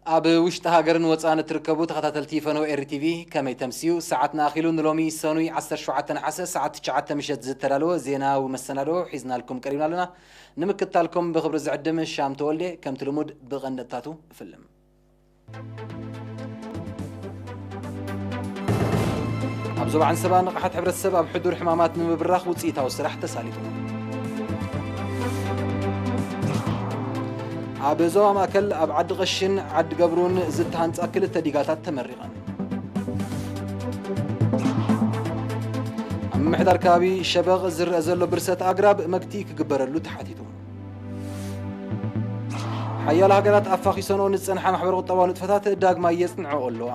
ኣብ ውሽጢ ሃገርን ወፃእን እትርከቡ ተኸታተልቲ ፈነወ ኤሪ ቲቪ፣ ከመይ ተምስዩ? ሰዓትና ኣኺሉ። ንሎሚ ሰኑይ ዓሰርተ ሸውዓተ ነሓሰ ሰዓት ትሽዓተ ምሸት ዝተዳለወ ዜናዊ መሰናዶ ሒዝናልኩም ቀሪብና ኣለና። ንምክትታልኩም ብኽብሪ ዝዕድም ሻም ተወልደ፣ ከምቲ ልሙድ ብቐንደታቱ እፍልም። ኣብ ዞባ ዓንሰባ ንቕሓት ሕብረተሰብ ኣብ ሕዱር ሕማማት ንምብራኽ ውፅኢታዊ ስራሕ ተሳሊጡ። ኣብ ዞባ ማእከል ኣብ ዓዲ ቐሽን ዓዲ ገብሩን ዝተሃንፃ ክልተ ዲጋታት ተመሪቐን። ኣብ ምምሕዳር ከባቢ ሸበቕ ዝረአ ዘሎ ብርሰት ኣግራብ መግቲ ክግበረሉ ተሓቲቱ። ሓያሎ ሃገራት ኣፋኺሰንኦ ንዝጸንሓ ማሕበረ ቁጠባዊ ንጥፈታት ዳግማይ የጽንዕኦ ኣለዋ።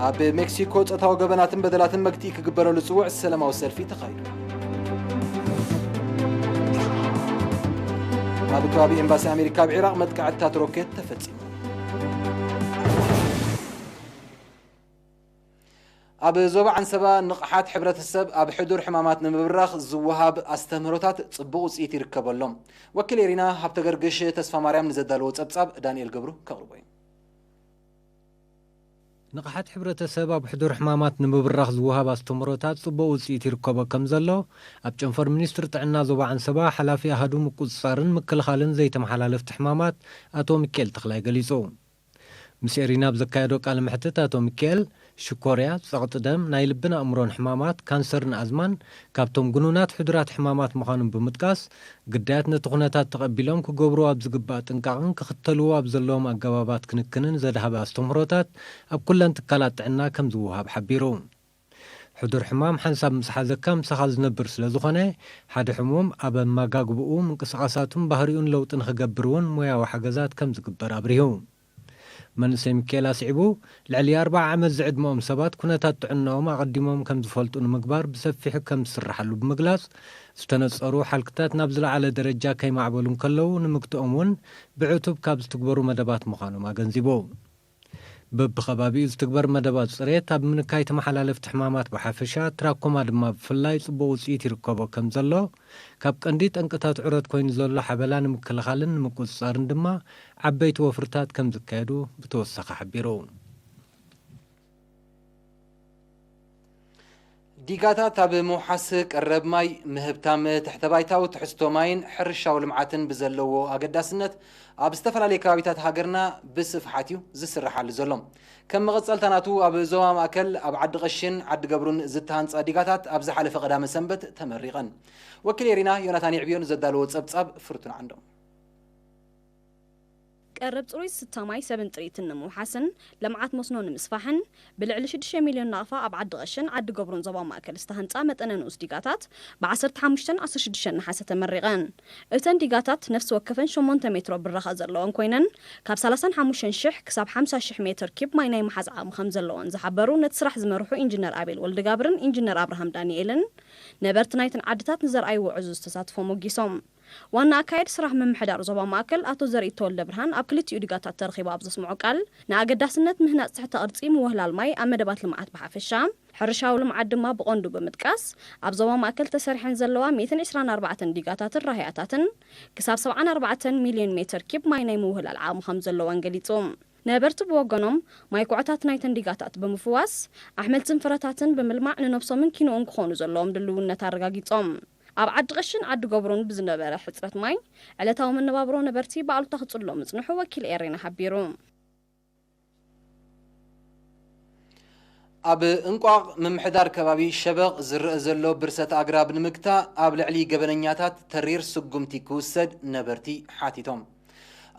ኣብ ሜክሲኮ ጾታዊ ገበናትን በደላትን መግትኢ ክግበረሉ ዝጽውዕ ሰላማዊ ሰልፊ ተኻይዱ። ኣብ ከባቢ ኤምባሲ ኣሜሪካ ኣብ ዒራቕ መጥቃዕትታት ሮኬት ተፈጺሙ። ኣብ ዞባ ዓንሰባ ንቕሓት ሕብረተሰብ ኣብ ሕዱር ሕማማት ንምብራኽ ዝወሃብ ኣስተምህሮታት ጽቡቕ ውጽኢት ይርከበሎም። ወኪል ኤሪና ሃብተገርግሽ ተስፋማርያም ንዘዳለዎ ጸብጻብ ዳንኤል ገብሩ ከቕርቦ እዩ። ንቕሓት ሕብረተሰብ ኣብ ሕዱር ሕማማት ንምብራኽ ዝወሃብ ኣስተምህሮታት ጽቡቕ ውጽኢት ይርከቦ ከም ዘሎ ኣብ ጨንፈር ሚኒስትሪ ጥዕና ዞባ ዓንሰባ ሓላፊ ኣሃዱ ምቁጽጻርን ምክልኻልን ዘይተመሓላለፍቲ ሕማማት ኣቶ ሚካኤል ተኽላይ ገሊጹ። ምስ ኤሪና ኣብ ዘካየዶ ቃለ መሕትት ኣቶ ሚካኤል፣ ሽኮርያ፣ ጸቕጢ ደም፣ ናይ ልብን ኣእምሮን ሕማማት፣ ካንሰርን ኣዝማን ካብቶም ግኑናት ሕዱራት ሕማማት ምዃኖም ብምጥቃስ፣ ግዳያት ነቲ ኩነታት ተቐቢሎም ክገብርዎ ኣብ ዝግባእ ጥንቃቕን ክኽተልዎ ኣብ ዘለዎም ኣገባባት ክንክንን ዘድሃበ ኣስተምህሮታት ኣብ ኩለን ትካላት ጥዕና ከም ዝወሃብ ሓቢሩ። ሕዱር ሕማም ሓንሳብ ምስ ሓዘካ ምሳኻ ዝነብር ስለ ዝኾነ፣ ሓደ ሕሙም ኣብ ኣመጋግብኡ፣ ምንቅስቓሳቱን ባህሪኡን ለውጢ ንኽገብር እውን ሞያዊ ሓገዛት ከም ዝግበር ኣብሪሁ። መንእሰይ ሚካኤል ኣስዒቡ፣ ልዕሊ ኣርብዓ ዓመት ዝዕድመኦም ሰባት ኩነታት ጥዕናኦም ኣቐዲሞም ከም ዝፈልጡ ንምግባር ብሰፊሑ ከም ዝስርሓሉ ብምግላጽ፣ ዝተነጸሩ ሓልክታት ናብ ዝለዓለ ደረጃ ከይማዕበሉ እንከለዉ ንምግትኦም እውን ብዕቱብ ካብ ዝትግበሩ መደባት ምዃኖም ኣገንዚቡ። በብኸባቢኡ ዝትግበር መደባት ጽሬት ኣብ ምንካይ ተመሓላለፍቲ ሕማማት ብሓፈሻ፣ ትራኮማ ድማ ብፍላይ ጽቡቕ ውጽኢት ይርከቦ ከም ዘሎ፣ ካብ ቀንዲ ጠንቅታት ዑረት ኮይኑ ዘሎ ሓበላ ንምክልኻልን ንምቁጽጻርን ድማ ዓበይቲ ወፍርታት ከም ዝካየዱ ብተወሳኺ ሓቢሩ። ዲጋታት ኣብ ምውሓስ ቀረብ ማይ፣ ምህብታም ትሕተ ባይታዊ ትሕዝቶ ማይን ሕርሻዊ ልምዓትን ብዘለዎ ኣገዳስነት ኣብ ዝተፈላለዩ ከባቢታት ሃገርና ብስፍሓት እዩ ዝስርሓሉ ዘሎ። ከም መቐጸልታ ናቱ ኣብ ዞባ ማእከል ኣብ ዓዲ ቐሽን ዓዲ ገብሩን ዝተሃንጻ ዲጋታት ኣብ ዝሓለፈ ቀዳመ ሰንበት ተመሪቐን። ወኪል ኤሪና ዮናታን ይዕብዮ ንዘዳለዎ ጸብጻብ ፍርቱን ዓንዶም። ቀረብ ጽሩይ ዝስተ ማይ ሰብን ጥሪትን ንምውሓስን ልምዓት መስኖ ንምስፋሕን ብልዕሊ ሽዱሽተ ሚልዮን ናቕፋ ኣብ ዓዲ ቐሽን ዓዲ ገብሩን ዞባ ማእከል ዝተሃንጻ መጠነ ንኡስ ዲጋታት ብ ዓሰርተ ሓሙሽተን ዓሰርተ ሽዱሽተን ነሓሰ ተመሪቐን። እተን ዲጋታት ነፍሲ ወከፈን ሸሞንተ ሜትሮ ብራኸ ዘለወን ኮይነን ካብ ሰላሳን ሓሙሽተን ሽሕ ክሳብ ሓምሳ ሽሕ ሜትር ኪብ ማይ ናይ ምሓዝ ዓቕሚ ከም ዘለወን ዝሓበሩ ነቲ ስራሕ ዝመርሑ ኢንጂነር ኣቤል ወልደጋብርን ኢንጂነር ኣብርሃም ዳንኤልን ነበርቲ ናይተን ዓድታት ንዘርኣይዎ ዕዙዝ ተሳትፎ ሞጊሶም። ዋና ኣካየዲ ስራሕ ምምሕዳር ዞባ ማእከል ኣቶ ዘርኢ ተወልደ ብርሃን ኣብ ክልቲኡ ዲጋታት ተረኺቡ ኣብ ዘስምዖ ቃል፣ ንኣገዳስነት ምህናጽ ትሕተ ቅርጺ ምውህላል ማይ ኣብ መደባት ልምዓት ብሓፈሻ፣ ሕርሻዊ ልምዓት ድማ ብቐንዱ ብምጥቃስ፣ ኣብ ዞባ ማእከል ተሰሪሐን ዘለዋ ሚእትን ዕስራን ኣርባዕተን ዲጋታትን ራህያታትን ክሳብ ሰብዓን ኣርባዕተን ሚልዮን ሜትር ኪብ ማይ ናይ ምውህላል ዓቕሚ ከም ዘለወን ገሊጹ። ነበርቲ ብወገኖም፣ ማይ ኩዕታት ናይተን ዲጋታት ብምፍዋስ፣ ኣሕምልትን ፍረታትን ብምልማዕ ንነብሶምን ኪንኡን ክኾኑ ዘለዎም ድልውነት ኣረጋጊጾም። ኣብ ዓዲ ቐሽን ዓዲ ገብሩን ብዝነበረ ሕጽረት ማይ፣ ዕለታዊ መነባብሮ ነበርቲ ብኣሉታ ክጽሎ ምጽንሑ ወኪል ኤሬና ሓቢሩ። ኣብ እንቋቕ ምምሕዳር ከባቢ ሸበቕ ዝረአ ዘሎ ብርሰት ኣግራብ ንምግታእ ኣብ ልዕሊ ገበነኛታት ተሪር ስጉምቲ ክውሰድ ነበርቲ ሓቲቶም።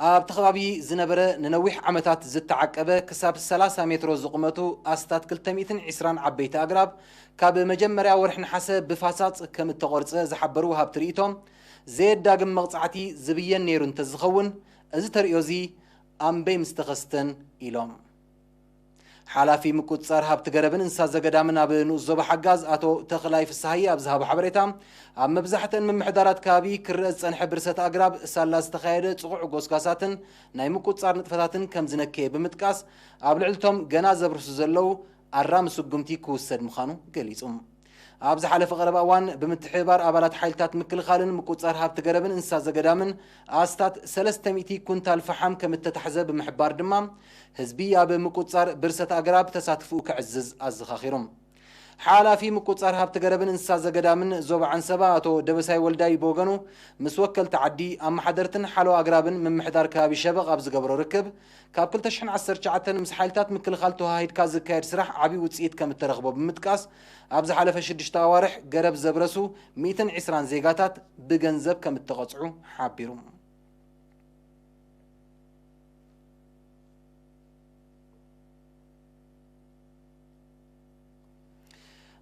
ኣብቲ ከባቢ ዝነበረ ንነዊሕ ዓመታት ዝተዓቀበ ክሳብ ሰላሳ ሜትሮ ዝቑመቱ ኣስታት ክልተ ሚእትን ዕስራን ዓበይቲ ኣግራብ ካብ መጀመርያ ወርሒ ነሓሰ ብፋሳጽ ከም እተቖርጸ ዝሓበሩ ወሃብቲ ርእይቶ፣ ዘየዳግም መቕጻዕቲ ዝብየን ነይሩ እንተዝኸውን፣ እዚ ተርእዮ'ዚ ኣምበይ ምስተኸስተን ኢሎም። ሓላፊ ምቁጽጻር ሃብቲ ገረብን እንስሳ ዘገዳምን ኣብ ንኡስ ዞባ ሓጋዝ ኣቶ ተኽላይ ፍስሃየ ኣብ ዝሃቦ ሓበሬታ፣ ኣብ መብዛሕትአን ምምሕዳራት ከባቢ ክረአ ዝጸንሐ ብርሰት ኣግራብ ሳላ ዝተኻየደ ጽቑዕ ጎስጓሳትን ናይ ምቁጽጻር ንጥፈታትን ከም ዝነከየ ብምጥቃስ፣ ኣብ ልዕሊ እቶም ገና ዘብርሱ ዘለዉ ኣራሚ ስጉምቲ ክውሰድ ምዃኑ ገሊጹ። ኣብ ዝሓለፈ ቀረባ እዋን ብምትሕብባር ኣባላት ሓይልታት ምክልኻልን ምቁጽጻር ሃብቲ ገረብን እንስሳ ዘገዳምን ኣስታት ሰለስተ ሚእቲ ኩንታል ፈሓም ከም እተታሕዘ ብምሕባር ድማ፣ ህዝቢ ኣብ ምቁጽጻር ብርሰት ኣግራብ ተሳትፍኡ ከዕዝዝ ኣዘኻኺሩ። ሓላፊ ምቁጽጻር ሃብቲ ገረብን እንስሳ ዘገዳምን ዞባ ዓንሰባ ኣቶ ደበሳይ ወልዳይ ብወገኑ፣ ምስ ወከልቲ ዓዲ፣ ኣመሓደርትን ሓለዋ ኣግራብን ምምሕዳር ከባቢ ሸበቕ ኣብ ዝገበሮ ርክብ፣ ካብ ክልተ ሽሕን ዓሰርተ ትሽዓተን ምስ ሓይልታት ምክልኻል ተወሃሂድካ ዝካየድ ስራሕ ዓብዪ ውጽኢት ከም እተረኽቦ ብምጥቃስ፣ ኣብ ዝሓለፈ ሽዱሽተ ኣዋርሕ ገረብ ዘብረሱ ሚእትን ዕስራን ዜጋታት ብገንዘብ ከም እተቐጽዑ ሓቢሩ።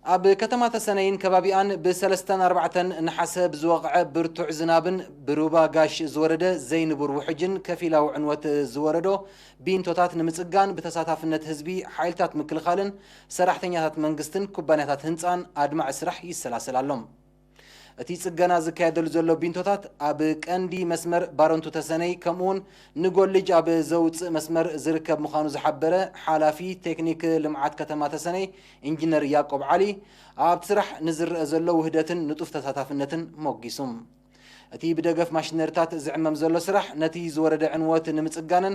ኣብ ከተማ ተሰነይን ከባቢኣን ብሰለስተን ኣርባዕተን ነሓሰ ብዝወቕዐ ብርቱዕ ዝናብን ብሩባ ጋሽ ዝወረደ ዘይንቡር ውሕጅን ከፊላዊ ዕንወት ዝወረዶ ቢንቶታት ንምጽጋን ብተሳታፍነት ህዝቢ፣ ሓይልታት ምክልኻልን ሰራሕተኛታት መንግስትን ኩባንያታት ህንጻን ኣድማዒ ስራሕ ይሰላሰል ኣሎ። እቲ ጽገና ዝካየደሉ ዘሎ ቢንቶታት ኣብ ቀንዲ መስመር ባረንቱ ተሰነይ ከምኡውን ንጎልጅ ኣብ ዘውጽእ መስመር ዝርከብ ምዃኑ ዝሓበረ ሓላፊ ቴክኒክ ልምዓት ከተማ ተሰነይ ኢንጂነር ያቆብ ዓሊ፣ ኣብቲ ስራሕ ንዝረአ ዘሎ ውህደትን ንጡፍ ተሳታፍነትን ሞጊሱ። እቲ ብደገፍ ማሽነሪታት ዝዕመም ዘሎ ስራሕ ነቲ ዝወረደ ዕንወት ንምጽጋንን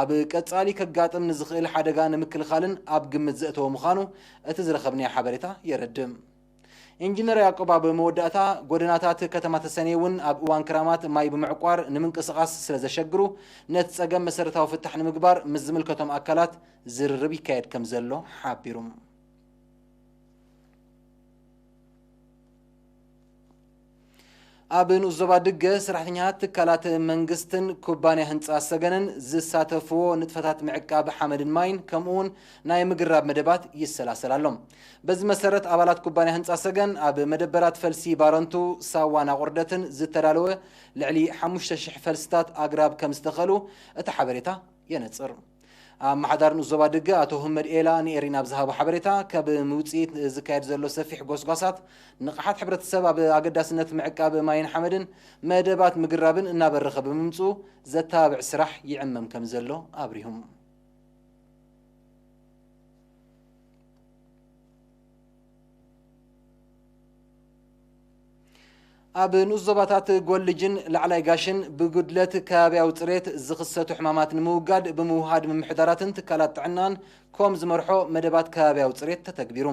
ኣብ ቀጻሊ ከጋጥም ንዝኽእል ሓደጋ ንምክልኻልን ኣብ ግምት ዘእተወ ምዃኑ እቲ ዝረኸብናዮ ሓበሬታ የረድእ። ኢንጂነር ያቆብ ኣብ መወዳእታ፣ ጎደናታት ከተማ ተሰነይ እውን ኣብ እዋን ክራማት ማይ ብምዕቋር ንምንቅስቓስ ስለ ዘሸግሩ፣ ነቲ ጸገም መሰረታዊ ፍታሕ ንምግባር ምስ ዝምልከቶም ኣካላት ዝርርብ ይካየድ ከም ዘሎ ሓቢሩ። ኣብ ንኡስ ዞባ ድገ፣ ሰራሕተኛታት ትካላት መንግስትን ኩባንያ ህንጻ ሰገንን ዝሳተፍዎ ንጥፈታት ምዕቃብ ሓመድን ማይን ከምኡውን ናይ ምግራብ መደባት ይሰላሰል ኣሎ። በዚ መሰረት፣ ኣባላት ኩባንያ ህንጻ ሰገን ኣብ መደበራት ፈልሲ ባረንቱ፣ ሳዋን ኣቑርደትን ዝተዳለወ ልዕሊ ሓሙሽተ ሽሕ ፈልስታት ኣግራብ ከም ዝተኸሉ እቲ ሓበሬታ የነጽር። ኣመሓዳሪ ንኡስ ዞባ ድገ ኣቶ ህመድ ኤላ ንኤሪና ኣብ ዝሃቦ ሓበሬታ፣ ካብ ምውጽኢት ዝካየድ ዘሎ ሰፊሕ ጎስጓሳት፣ ንቕሓት ሕብረተሰብ ኣብ ኣገዳስነት ምዕቃብ ማይን ሓመድን መደባት ምግራብን እናበረኸ ብምምጽኡ፣ ዘተባብዕ ስራሕ ይዕመም ከም ዘሎ ኣብሪሁም። ኣብ ንኡስ ዞባታት ጎልጅን ላዕላይ ጋሽን ብጉድለት ከባብያዊ ጽሬት ዝኽሰቱ ሕማማት ንምውጋድ ብምውሃድ ምምሕዳራትን ትካላት ጥዕናን ኮም ዝመርሖ መደባት ከባብያዊ ጽሬት ተተግቢሩ።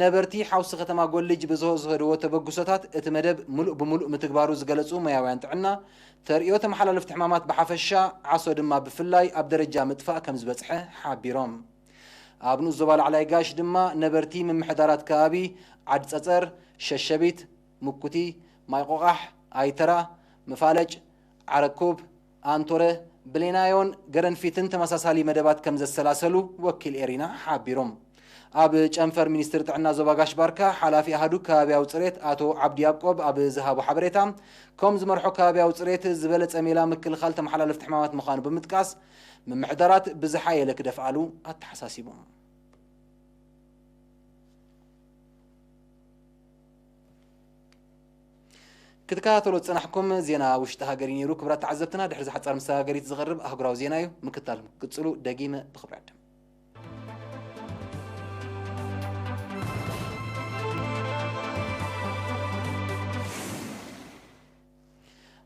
ነበርቲ ሓውሲ ከተማ ጎልጅ ብዝወሰድዎ ተበግሶታት እቲ መደብ ምሉእ ብምሉእ ምትግባሩ ዝገለጹ ሞያውያን ጥዕና፣ ተርእዮ ተመሓላለፍቲ ሕማማት ብሓፈሻ፣ ዓሶ ድማ ብፍላይ ኣብ ደረጃ ምጥፋእ ከም ዝበጽሐ ሓቢሮም። ኣብ ንኡስ ዞባ ላዕላይ ጋሽ ድማ ነበርቲ ምምሕዳራት ከባቢ ዓዲ ጸጸር፣ ሸሸቢት፣ ምኩቲ፣ ማይ ቆቓሕ፣ ኣይተራ፣ መፋለጭ፣ ዓረኩብ፣ ኣንቶረ፣ ብሌናዮን ገረንፊትን ተመሳሳሊ መደባት ከም ዘሰላሰሉ ወኪል ኤሪና ሓቢሮም። ኣብ ጨንፈር ሚኒስትሪ ጥዕና ዞባ ጋሽ ባርካ ሓላፊ ኣሃዱ ከባብያዊ ጽሬት ኣቶ ዓብዲ ያቆብ ኣብ ዝሃቦ ሓበሬታ፣ ኮም ዝመርሖ ከባብያዊ ጽሬት ዝበለጸ ሜላ ምክልኻል ተመሓላለፍቲ ሕማማት ምዃኑ ብምጥቃስ፣ ምምሕዳራት ብዝሓየለ ክደፍኣሉ ኣተሓሳሲቡ። ክትከታተሉ ዝጸናሕኩም ዜና ውሽጢ ሃገር እዩ ነይሩ። ክቡራት ተዓዘብትና፣ ድሕሪ ዝሓጻር መሰጋገሪት ዝቐርብ ኣህጉራዊ ዜና እዩ። ምክታል ክቅጽሉ ደጊመ ብኽብሪ ዕድም።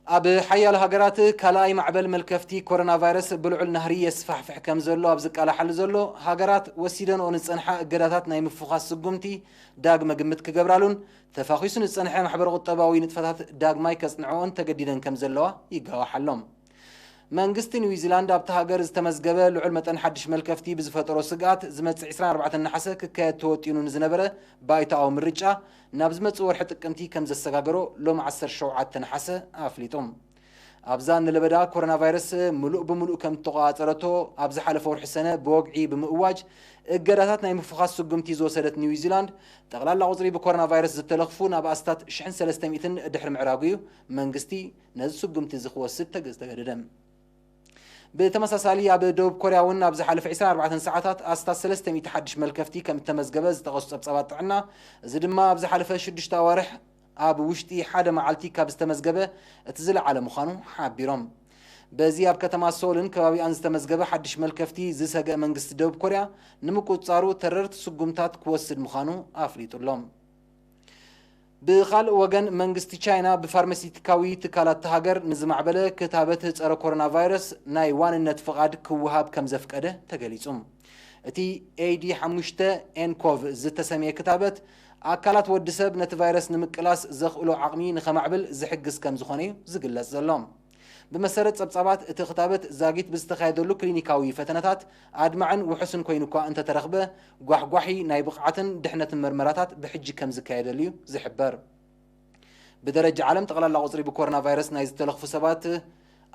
ኣብ ሓያሎ ሃገራት ካልኣይ ማዕበል መልከፍቲ ኮሮና ቫይረስ ብልዑል ናህሪ የስፋሕፍሕ ከም ዘሎ ኣብ ዝቃላሓሉ ዘሎ፣ ሃገራት ወሲደንኦ ንዝጸንሓ እገዳታት ናይ ምፍዃስ ስጉምቲ ዳግመ ግምት ክገብራሉን ተፋኺሱ ንዝጸንሐ ማሕበረ ቁጠባዊ ንጥፈታት ዳግማይ ከጽንዕኦን ተገዲደን ከም ዘለዋ ይጋዋሕ ኣሎ። መንግስቲ ኒውዚላንድ ኣብታ ሃገር ዝተመዝገበ ልዑል መጠን ሓድሽ መልከፍቲ ብዝፈጠሮ ስግኣት፣ ዝመጽእ ዕስራን ኣርባዕተን ነሓሰ ክካየድ ተወጢኑ ንዝነበረ ባይቶኣዊ ምርጫ ናብ ዝመጽእ ወርሒ ጥቅምቲ ከም ዘሰጋገሮ ሎሚ ዓሰርተ ሸውዓተ ነሓሰ ኣፍሊጡ። ኣብዛ ንለበዳ ኮሮና ቫይረስ ምሉእ ብምሉእ ከም እተቆጻጸረቶ ኣብ ዝሓለፈ ወርሒ ሰነ ብወግዒ ብምእዋጅ፣ እገዳታት ናይ ምፍዃስ ስጉምቲ ዝወሰደት ኒውዚላንድ፣ ጠቕላላ ቁጽሪ ብኮሮና ቫይረስ ዝተለኽፉ ናብ ኣስታት ሽሕን ሰለስተ ሚእትን ድሕሪ ምዕራጉ እዩ መንግስቲ ነዚ ስጉምቲ እዚ ክወስድ ተገ-፣ ዝተገደደ። ብተመሳሳሊ፣ ኣብ ደቡብ ኮርያ እውን ኣብ ዝሓለፈ ዕስራን ኣርባዕተን ሰዓታት ኣስታት ሰለስተ ሚእቲ ሓድሽ መልከፍቲ ከም እተመዝገበ ዝጠቐሱ ጸብጻባት ጥዕና፣ እዚ ድማ ኣብ ዝሓለፈ ሽዱሽተ ኣዋርሕ ኣብ ውሽጢ ሓደ መዓልቲ ካብ ዝተመዝገበ እቲ ዝለዓለ ምዃኑ ሓቢሮም። በዚ ኣብ ከተማ ሶልን ከባቢኣን ዝተመዝገበ ሓድሽ መልከፍቲ ዝሰግአ መንግስቲ ደቡብ ኮርያ ንምቁጽጻሩ ተረርቲ ስጉምታት ክወስድ ምዃኑ ኣፍሊጡ ኣሎ። ብኻልእ ወገን፣ መንግስቲ ቻይና ብፋርማሲቲካዊ ትካላት እታ ሃገር ንዝማዕበለ ክታበት ጸረ ኮሮና ቫይረስ ናይ ዋንነት ፍቓድ ክወሃብ ከም ዘፍቀደ ተገሊጹ። እቲ ኤ ዲ ሓሙሽተ ኤንኮቭ ዝተሰምየ ክታበት፣ ኣካላት ወዲ ሰብ ነቲ ቫይረስ ንምቅላስ ዘኽእሎ ዓቕሚ ንኸማዕብል ዝሕግዝ ከም ዝኾነ እዩ ዝግለጽ ዘሎ። ብመሰረት ጸብጻባት፣ እቲ ክታበት ዛጊት ብዝተኻየደሉ ክሊኒካዊ ፈተነታት ኣድማዕን ውሑስን ኮይኑ እኳ እንተተረኽበ፣ ጓሕጓሒ ናይ ብቕዓትን ድሕነትን መርመራታት ብሕጂ ከም ዝካየደሉ እዩ ዝሕበር። ብደረጃ ዓለም፣ ጠቕላላ ቁጽሪ ብኮሮና ቫይረስ ናይ ዝተለኽፉ ሰባት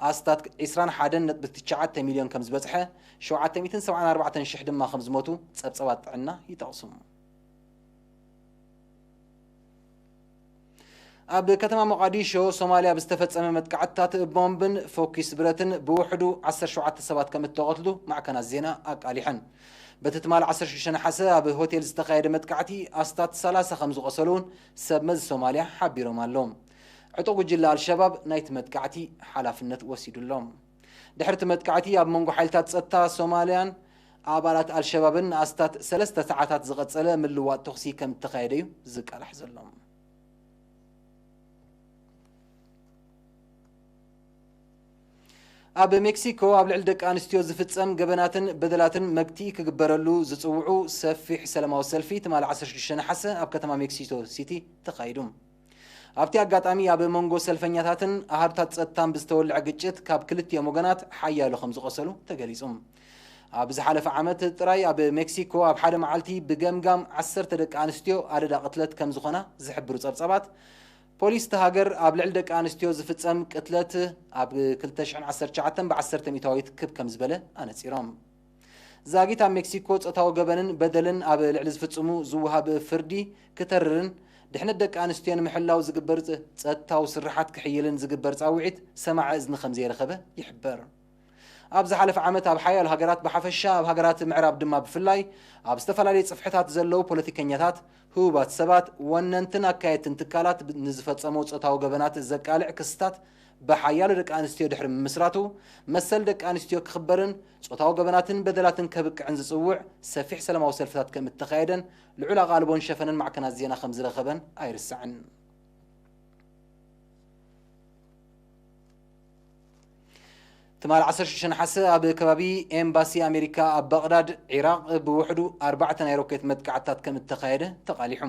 ኣስታት ዕስራን ሓደን ነጥቢ ትሽዓተ ሚልዮን ከም ዝበጽሐ፣ ሸውዓተ ሚእትን ሰብዓን ኣርባዕተን ሽሕ ድማ ከም ዝሞቱ ጸብጻባት ጥዕና ይጠቕሱ። ኣብ ከተማ ሞቓዲሾ ሶማልያ ብዝተፈጸመ መጥቃዕትታት ቦምብን ፎኪስ ብረትን ብውሕዱ ዓሰርተ ሸውዓተ ሰባት ከም እተቐትሉ ማዕከናት ዜና ኣቃሊሐን። በቲ ትማል ዓሰርተ ሽዱሽተ ነሓሰ ኣብ ሆቴል ዝተኻየደ መጥቃዕቲ ኣስታት ሰላሳ ከም ዝቖሰሉ እውን ሰብ መዚ ሶማልያ ሓቢሮም ኣለዉ። ዕጡቕ ጉጅለ ኣልሸባብ ናይቲ መጥቃዕቲ ሓላፍነት ወሲዱ ኣሎ። ድሕሪ እቲ መጥቃዕቲ፣ ኣብ መንጎ ሓይልታት ጸጥታ ሶማልያን ኣባላት ኣልሸባብን ንኣስታት ሰለስተ ሰዓታት ዝቐጸለ ምልዋጥ ተኹሲ ከም እተኻየደ እዩ ዝቃላሕ ዘሎ። ኣብ ሜክሲኮ ኣብ ልዕሊ ደቂ ኣንስትዮ ዝፍጸም ገበናትን በደላትን መግትኢ ክግበረሉ ዝጽውዑ ሰፊሕ ሰላማዊ ሰልፊ ትማሊ ዓሰርተ ሽዱሽተ ነሓሰ ኣብ ከተማ ሜክሲኮ ሲቲ ተኻይዱ። ኣብቲ ኣጋጣሚ ኣብ መንጎ ሰልፈኛታትን ኣሃዱታት ጸጥታን ብዝተወልዐ ግጭት ካብ ክልቲኦም ወገናት ሓያሎ ከም ዝቖሰሉ ተገሊጹ። ኣብ ዝሓለፈ ዓመት ጥራይ ኣብ ሜክሲኮ ኣብ ሓደ መዓልቲ ብገምጋም ዓሰርተ ደቂ ኣንስትዮ ኣደዳ ቅትለት ከም ዝኾና ዝሕብሩ ጸብጻባት፣ ፖሊስ እታ ሃገር ኣብ ልዕሊ ደቂ ኣንስትዮ ዝፍጸም ቅትለት ኣብ ክልተ ሽሕን ዓሰርተ ትሽዓተን ብዓሰርተ ሚእታዊት ክብ ከም ዝበለ ኣነጺሮም። ዛጊት ኣብ ሜክሲኮ ጾታዊ ገበንን በደልን ኣብ ልዕሊ ዝፍጽሙ ዝወሃብ ፍርዲ ክተርርን ድሕነት ደቂ ኣንስትዮ ንምሕላው ዝግበር ጸ-፣ ጸጥታዊ ስርሓት ክሕይልን ዝግበር ጻውዒት ሰማዒ እዝኒ ከም ዘይረኸበ ይሕበር። ኣብ ዝሓለፈ ዓመት ኣብ ሓያሎ ሃገራት ብሓፈሻ፣ ኣብ ሃገራት ምዕራብ ድማ ብፍላይ፣ ኣብ ዝተፈላለዩ ጽፍሕታት ዘለዉ ፖለቲከኛታት፣ ህቡባት ሰባት፣ ወነንትን ኣካየድትን ትካላት ብ-፣ ንዝፈጸሞ ጾታዊ ገበናት ዘቃልዕ ክስታት ብሓያሎ ደቂ ኣንስትዮ ድሕሪ ምምስራቱ፣ መሰል ደቂ ኣንስትዮ ክኽበርን ጾታዊ ገበናትን በደላትን ከብቅዕን ዝጽውዕ ሰፊሕ ሰላማዊ ሰልፍታት ከም እተኻየደን ልዑል ኣቓልቦን ሸፈነን ማዕከናት ዜና ከም ዝረኸበን ኣይርሳዕን። ትማል ዓሰርተ ሽዱሽተ ነሓሰ ኣብ ከባቢ ኤምባሲ ኣሜሪካ ኣብ ባቕዳድ ዒራቕ ብውሕዱ ኣርባዕተ ናይ ሮኬት መጥቃዕትታት ከም እተኻየደ ተቓሊሑ።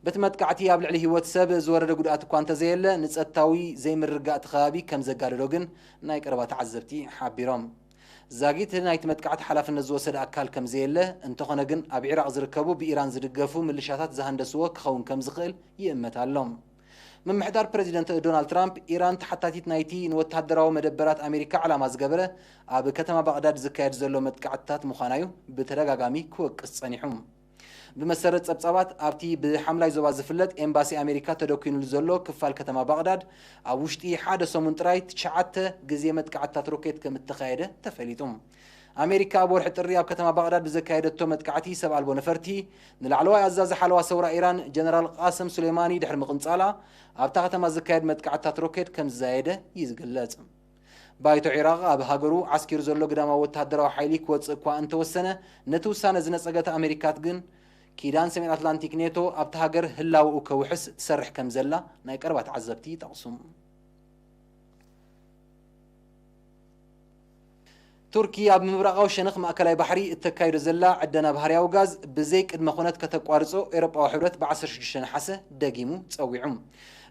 በቲ መጥቃዕቲ ኣብ ልዕሊ ህይወት ሰብ ዝወረደ ጉድኣት እኳ እንተዘየለ፣ ንጸጥታዊ ዘይምርግጋእ እቲ ከባቢ ከም ዘጋደዶ ግን ናይ ቀረባ ተዓዘብቲ ሓቢሮም። ዛጊት ናይቲ መጥቃዕቲ ሓላፍነት ዝወሰደ ኣካል ከም ዘየለ፣ እንተኾነ ግን ኣብ ዒራቕ ዝርከቡ ብኢራን ዝድገፉ ምልሻታት ዝሃንደስዎ ክኸውን ከም ዝኽእል ይእመት ኣሎ። ምምሕዳር ፕረዚደንት ዶናልድ ትራምፕ፣ ኢራን ተሓታቲት ናይቲ ንወተሃደራዊ መደበራት ኣሜሪካ ዕላማ ዝገበረ ኣብ ከተማ ባቕዳድ ዝካየድ ዘሎ መጥቃዕትታት ምዃና እዩ ብተደጋጋሚ ክወቅስ ጸኒሑ። ብመሰረት ጸብጻባት፣ ኣብቲ ብሓምላይ ዞባ ዝፍለጥ ኤምባሲ ኣሜሪካ ተደኲኑሉ ዘሎ ክፋል ከተማ ባቕዳድ፣ ኣብ ውሽጢ ሓደ ሰሙን ጥራይ ትሽዓተ ግዜ መጥቃዕትታት ሮኬት ከም እተኻየደ ተፈሊጡ። ኣሜሪካ ኣብ ወርሒ ጥሪ ኣብ ከተማ ባቕዳድ ብዘካየደቶ መጥቃዕቲ ሰብ ኣልቦ ነፈርቲ፣ ንላዕለዋይ ኣዛዚ ሓለዋ ሰውራ ኢራን ጀነራል ቃሰም ሱሌማኒ ድሕሪ ምቕንጻላ፣ ኣብታ ከተማ ዝካየድ መጥቃዕትታት ሮኬት ከም ዝዛየደ እዩ ዝግለጽ። ባይቶ ዒራቕ ኣብ ሃገሩ ዓስኪሩ ዘሎ ግዳማዊ ወተሃደራዊ ሓይሊ ክወጽእ እኳ እንተወሰነ፣ ነቲ ውሳነ ዝነጸገት ኣሜሪካት ግን፣ ኪዳን ሰሜን ኣትላንቲክ ኔቶ ኣብታ ሃገር ህላወኡ ከውሕስ ትሰርሕ ከም ዘላ ናይ ቀረባ ተዓዘብቲ ይጠቕሱ። ቱርኪ ኣብ ምብራቓዊ ሸነኽ ማእከላይ ባሕሪ እተካይዶ ዘላ ዕደና ባህርያዊ ጋዝ ብዘይ ቅድመ ኩነት ከተቋርጾ ኤውሮጳዊ ሕብረት ብ ዓሰርተ ሽዱሽተ ነሓሰ ደጊሙ ጸዊዑ።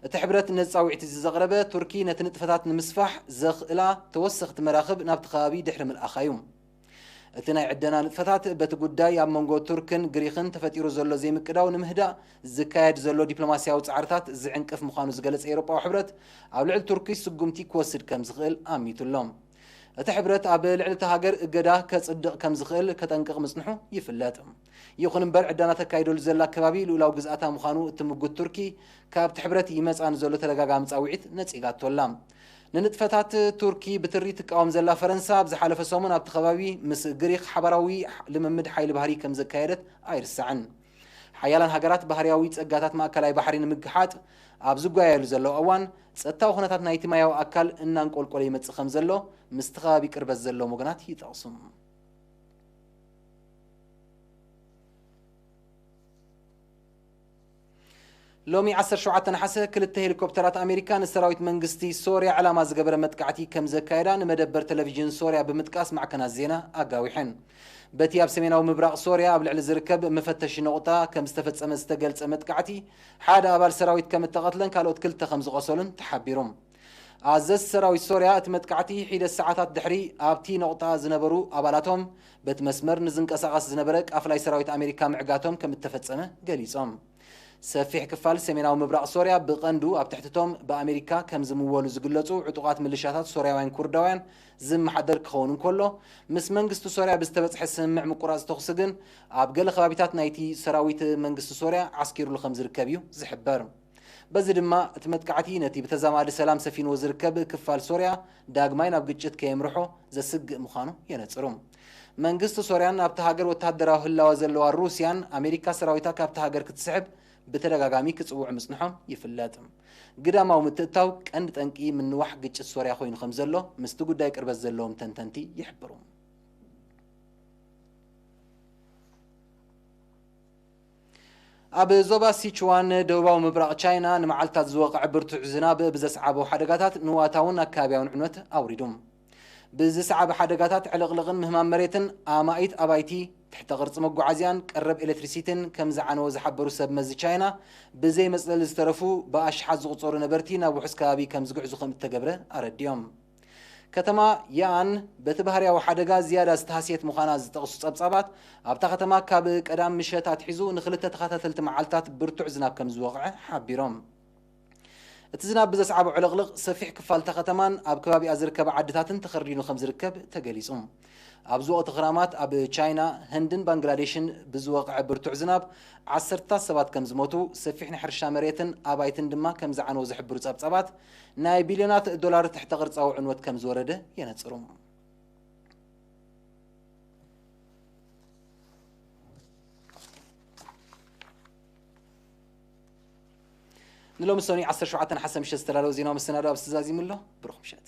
እቲ ሕብረት ነዚ ጻውዒት እዚ ዘቕረበ፣ ቱርኪ ነቲ ንጥፈታት ንምስፋሕ ዘኽእላ ተወሰኽቲ መራኽብ ናብቲ ከባቢ ድሕሪ ምልኣኻ እዩ። እቲ ናይ ዕደና ንጥፈታት በቲ ጉዳይ ኣብ መንጎ ቱርክን ግሪኽን ተፈጢሩ ዘሎ ዘይምቅዳው ንምህዳእ ዝካየድ ዘሎ ዲፕሎማስያዊ ጻዕርታት ዝዕንቅፍ ምዃኑ ዝገለጸ ኤውሮጳዊ ሕብረት፣ ኣብ ልዕሊ ቱርኪ ስጉምቲ ክወስድ ከም ዝኽእል ኣሚቱ ኣሎ። እቲ ሕብረት ኣብ ልዕሊ እታ ሃገር እገዳ ከጽድቕ ከም ዝኽእል ከጠንቅቕ ምጽንሑ ይፍለጥ። ይኹን እምበር፣ ዕዳና ተካይደሉ ዘላ ከባቢ ልኡላዊ ግዝኣታ ምዃኑ እትምጉት ቱርኪ፣ ካብቲ ሕብረት ይመጻ ንዘሎ ተደጋጋሚ ጻውዒት ነጺጋቶ ኣላ። ንንጥፈታት ቱርኪ ብትሪ ትቃወም ዘላ ፈረንሳ፣ ኣብ ዝሓለፈ ሰሙን ኣብቲ ከባቢ ምስ ግሪኽ ሓባራዊ ልምምድ ሓይሊ ባህሪ ከም ዘካየደት ኣይርሳዕን። ሓያላን ሃገራት ባህርያዊ ጸጋታት ማእከላይ ባሕሪ ንምግሓጥ ኣብ ዝጓየሉ ዘለዉ እዋን፣ ጸጥታዊ ኩነታት ናይቲ ማያዊ ኣካል እናንቆልቆለ ይመጽእ ከም ዘሎ ምስቲ ከባቢ ቅርበት ዘለዎም ወገናት ይጠቕሱ። ሎሚ ዓሰርተ ሸውዓተ ነሓሰ ክልተ ሄሊኮፕተራት ኣሜሪካ ንሰራዊት መንግስቲ ሶርያ ዕላማ ዝገበረ መጥቃዕቲ ከም ዘካየዳ ንመደበር ቴሌቪዥን ሶርያ ብምጥቃስ ማዕከናት ዜና ኣጋዊሐን። በቲ ኣብ ሰሜናዊ ምብራቕ ሶርያ ኣብ ልዕሊ ዝርከብ መፈተሺ ነቑጣ ከም ዝተፈጸመ ዝተገልጸ መጥቃዕቲ ሓደ ኣባል ሰራዊት ከም እተቐትለን ካልኦት ክልተ ከም ዝቖሰሉን ተሓቢሩ። ኣዘዝ ሰራዊት ሶርያ እቲ መጥቃዕቲ ሒደት ሰዓታት ድሕሪ ኣብቲ ነቑጣ ዝነበሩ ኣባላቶም በቲ መስመር ንዝንቀሳቐስ ዝነበረ ቃፍላይ ሰራዊት ኣሜሪካ ምዕጋቶም ከም እተፈጸመ ገሊጾም። ሰፊሕ ክፋል ሰሜናዊ ምብራቕ ሶርያ ብቐንዱ ኣብ ትሕቲቶም ብኣሜሪካ ከም ዝምወሉ ዝግለጹ ዕጡቓት ምልሻታት ሶርያውያን ኩርዳውያን ዝመሓደር ክኸውን እንከሎ፣ ምስ መንግስቲ ሶርያ ብዝተበጽሐ ስምምዕ ምቁራጽ ተኹሲ ግን ኣብ ገለ ከባቢታት ናይቲ ሰራዊት መንግስቲ ሶርያ ዓስኪሩሉ ከም ዝርከብ እዩ ዝሕበር። በዚ ድማ እቲ መጥቃዕቲ ነቲ ብተዛማዲ ሰላም ሰፊንዎ ዝርከብ ክፋል ሶርያ ዳግማይ ናብ ግጭት ከየምርሖ ዘስግእ ምዃኑ የነጽሩ። መንግስቲ ሶርያን ኣብቲ ሃገር ወተሃደራዊ ህላወ ዘለዋ ሩስያን ኣሜሪካ ሰራዊታ ካብቲ ሃገር ክትስሕብ ብተደጋጋሚ ክጽውዑ ምጽንሖም ይፍለጥ። ግዳማዊ ምትእታው ቀንዲ ጠንቂ ምንዋሕ ግጭት ሶርያ ኮይኑ ከም ዘሎ ምስቲ ጉዳይ ቅርበት ዘለዎም ተንተንቲ ይሕብሩ። ኣብ ዞባ ሲችዋን ደቡባዊ ምብራቕ ቻይና ንመዓልታት ዝወቕዐ ብርቱዕ ዝናብ ብዘስዓቦ ሓደጋታት ንዋታውን ኣከባቢያውን ዕንወት ኣውሪዱ። ብዝሰዓበ ሓደጋታት ዕልቕልቕን ምህማም መሬትን ኣማኢት ኣባይቲ፣ ትሕተ ቅርጺ መጓዓዝያን ቀረብ ኤሌክትሪሲቲን ከም ዝዓነወ ዝሓበሩ ሰብ መዚ ቻይና፣ ብዘይ መጽለሊ ዝተረፉ ብኣሽሓት ዝቑጸሩ ነበርቲ ናብ ውሑስ ከባቢ ከም ዝግዕዙ ከም እተገብረ ኣረዲኦም። ከተማ ያኣን በቲ ባህርያዊ ሓደጋ ዝያዳ ዝተሃስየት ምዃና ዝጠቕሱ ጸብጻባት፣ ኣብታ ከተማ ካብ ቀዳም ምሸት ኣትሒዙ ንኽልተ ተኸታተልቲ መዓልታት ብርቱዕ ዝናብ ከም ዝወቕዐ ሓቢሮም። እቲ ዝናብ ብዘስዓቦ ዕልቕልቕ ሰፊሕ ክፋልታ ከተማን ኣብ ከባቢኣ ዝርከባ ዓድታትን ተኸርዲኑ ከም ዝርከብ ተገሊጹ። ኣብዚ ወቕቲ ክራማት ኣብ ቻይና፣ ህንድን ባንግላዴሽን ብዝወቕዐ ብርቱዕ ዝናብ ዓሰርታት ሰባት ከም ዝሞቱ፣ ሰፊሕ ናይ ሕርሻ መሬትን ኣባይትን ድማ ከም ዝዓነወ ዝሕብሩ ጸብጻባት፣ ናይ ቢልዮናት ዶላር ትሕተ ቅርጻዊ ዕንወት ከም ዝወረደ የነጽሩ። ንሎሚ ሰኑይ ዓሰርተ ሸውዓተ ነሓሰ ምሸት ዝተዳለወ ዜናዊ መሰናዶ ኣብዚ ተዛዚሙ ኣሎ። ብሩኽ ምሸት።